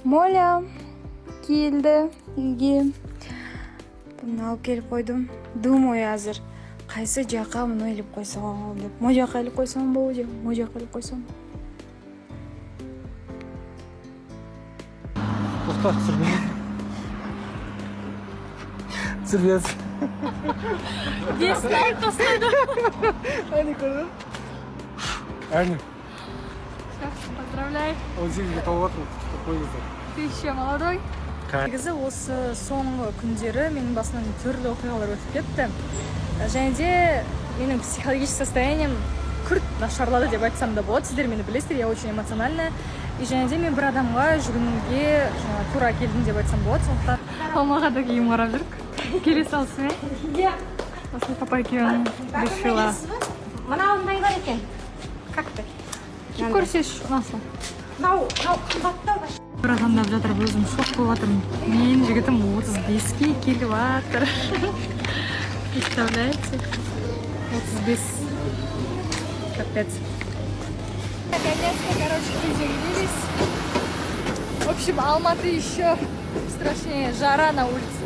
Моля келді үйге. Бұны алып келіп қойдым. Думаю, азыр кайсы жака муну илип койсом деп. Мо жака илип койсомбу же мо жака илип койсом? Тоқта, түсірме. Түсірмес. Дизлайк тастады. Әне, көрдің? Әне. Поздравляю. 18-ге толып жатырмын, құттықтап қойыңыздар. Ты еще молодой. Негізі, осы соңғы күндері менің басымнан түрлі оқиғалар өтіп кетті және де менің психологический состоянием күрт нашарлады деп айтсам да болады. Сіздер мені білесіздер, я очень эмоциональная. И және де мен бір адамға жүгінуге жаңағы тура келдім деп айтсам болады. Сондықтан алмаға да киім қарап жүрік, келе салысымен. Иә, осылай папа екеуің решила. Мынауындай бар екен. Как ты? Киіп көрсеші, ұнаса. Мынау қымбаттау. Бір таңдап жатыр, өзім шок болып жатырмын. Менің жігітім 35-ке келіп жатыр, представляете? 35, капец. Наконец-то, короче, приземлились. В общем, Алматы еще страшнее, жара на улице.